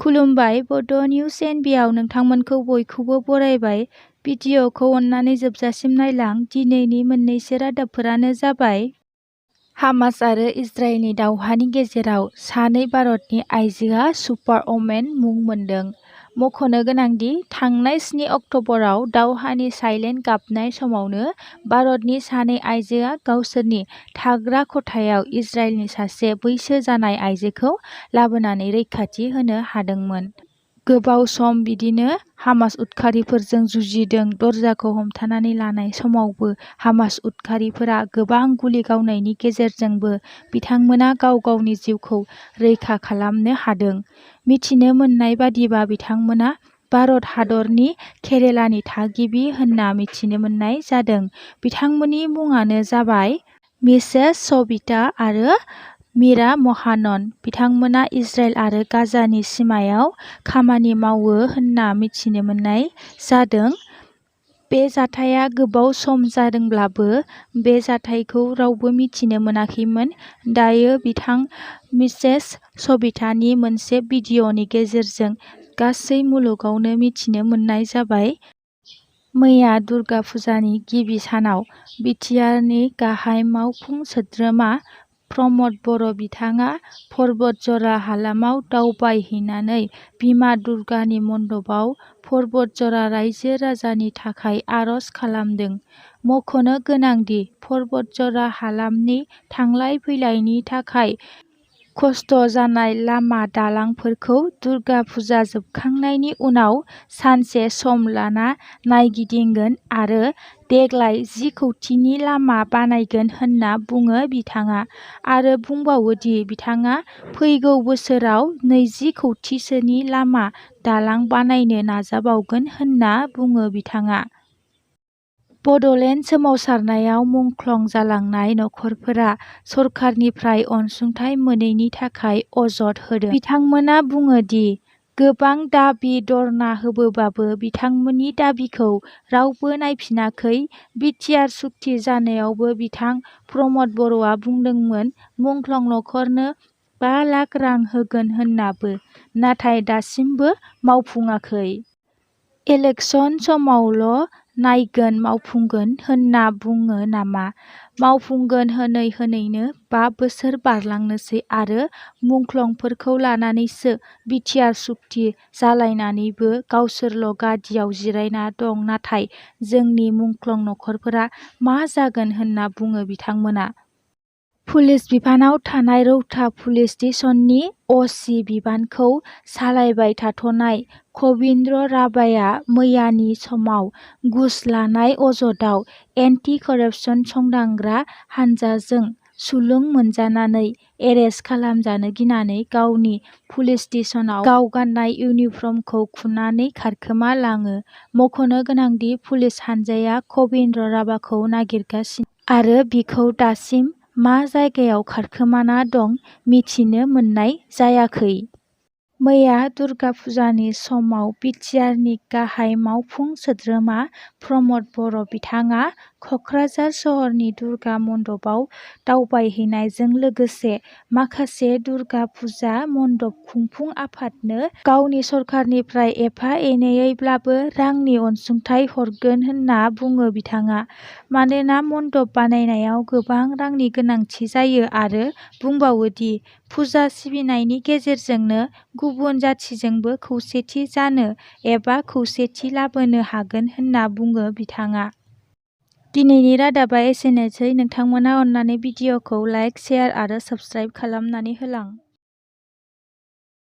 खुलुमबाय बड' निउज एनबिआव नोंथांमोनखौ बयखौबो बरायबाय। भिडिअ'खौ अननानै जोबजासिम नायलां। दिनैनि मोननैसो रादाबफोरानो जाबाय हामास आरो इजराइलनि दावहानि गेजेराव सानै भारतनि आइजोआ सुपार वुमेन मुं मोन्दों। मख'नो गोनांदि थांनाय 7 अक्ट'बराव दावहानि साइलेन्ट गाबनाय समावनो भारतनि सानै आइजोआ गावसोरनि थाग्रा खथायाव इजराइलनि सासे बैसो जानाय आइजोखौ लाबोनानै रैखाथि होनो हादोंमोन। गोबाव सम बिदिनो हामास उदखारिफोरजों जुजिदों। दरजाखौ हमथानानै लानाय समावबो हामास उदखारिफोरा गोबां गुलि गावनायनि गेजेरजोंबो बिथांमोना गाव गावनि जिउखौ रैखा खालामनो हादों। मिथिनो मोननाय बादिबा बिथांमोना भारत हादरनि केरेलानि थागिबि होनना मिथिनो मोननाय जादों। बिथांमोननि मुङानो जाबाय मिसेस सबिता आरो मीरा महानन। बिथांमोना इजराइल आरो गाजानि सिमायाव खामानि मावो होनना मिथिनो मोननाय जादों। बे जाथाया गोबाव सम जादोंब्लाबो बे जाथायखौ रावबो मिथिनो मोनाखैमोन। दायो बिथां मिसेस सबितानि मोनसे भिडिअ'नि गेजेरजों गासै मुलुगावनो मिथिनो मोननाय जाबाय। मैया दुर्गा फुजानि गिबि सानाव बिटिआरनि गाहाय मावफुं सोद्रोमा प्रमद बर' बिथाङा पर्बतजरा हालामाव दावबायहैनानै बिमा दुर्गानि मन्दपआव पर्बतजरा रायजो राजानि थाखाय आर'ज खालामदों। मख'नो गोनांदि पर्बतजरा हालामनि थांलाय फैलायनि थाखाय खस्थ' जानाय लामा दालांफोरखौ दुर्गा फुजा जोबखांनायनि उनाव सानसे सम लाना नायगिदिंगोन आरो देग्लाय 10 कौटिनि लामा बानायगोन होनना बुङो बिथाङा आरो बुंबावोदि बिथाङा फैगौ बोसोराव 20 कौटिसोनि लामा दालां बानायनो नाजाबावगोन होनना बुङो बिथाङा। बड'लेण्ड सोमावसारनायाव मुंख्लं जालांनाय नखरफोरा सरकारनिफ्राय अनसुंथाइ मोनैनि थाखाय अजद होदों। बिथांमोना बुङो दि गोबां दाबि धरना होबोबाबो बिथांमोननि दाबिखौ रावबो नायफिनाखै। बिटिआर सुक्ति जानायावबो बिथां प्रमद बर'आ बुंदोंमोन मुंख्लं नखरनो 5 लाख रां होगोन होननाबो, नाथाय दासिमबो मावफुङाखै। इलेक्सन समावल' नायगोन मावफुंगोन होनना बुङो नामा? मावफुंगोन होनै होनैनो 5 बोसोर बारलांनोसै आरो मुंख्लंफोरखौ लानानैसो बिटिआर सुक्ति जालायनानैबो गावसोरल' गादियाव जिरायना दं। नाथाय जोंनि मुंख्लं नखरफोरा मा जागोन होनना बुङो बिथांमोना। पुलिस बिफानाव थानाय रौता पुलिस स्टेशननि अ.सि. बिबानखौ सालायबाय थाथ'नाय कबिन्द्र राभाया मैयानि समाव घुस लानाय अजदआव एन्टि करापसन संदांग्रा हानजाजों सुलुं मोनजानानै एरेस्ट खालामजानो गिनानै गावनि पुलिस स्टेशनाव गाव गाननाय इउनिफर्मखौ खुनानै खारखोमा लाङो। मख'नो गोनांदि पुलिस हानजाया कबिन्द्र राभाखौ नागिरगासिनो आरो बिखौ दासिम मा जायगायाव खारखोमाना दं मिथिनो मोननाय जायाखै। मैया दुर्गा फुजानि समाव बिटिआरनि गाहाय मावफुं सोद्रोमा प्रमद बर' बिथाङा क'क्राझार सहरनि दुर्गा मन्दपआव दावबायहैनायजों लोगोसे माखासे दुर्गा फुजा मन्दप खुंफुं आफादनो गावनि सरकारनिफ्राय एफा एनैयैब्लाबो रांनि अनसुंथाइ हरगोन होनना बुङो बिथाङा। मानोना मन्दप बानायनायाव गोबां रांनि गोनांथि जायो आरो बुंबावोदि फुजा सिबिनायनि गेजेरजोंनो गुबुन जाथिजोंबो खौसेथि जानो एबा खौसेथि लाबोनो हागोन होनना बुङो बिथाङा। दिनैनि रादाबा एसेनोसै। नोंथांमोना अननानै भिडिअ'खौ लाइक, शेयार आरो साबस्क्राइब खालामनानै होलां।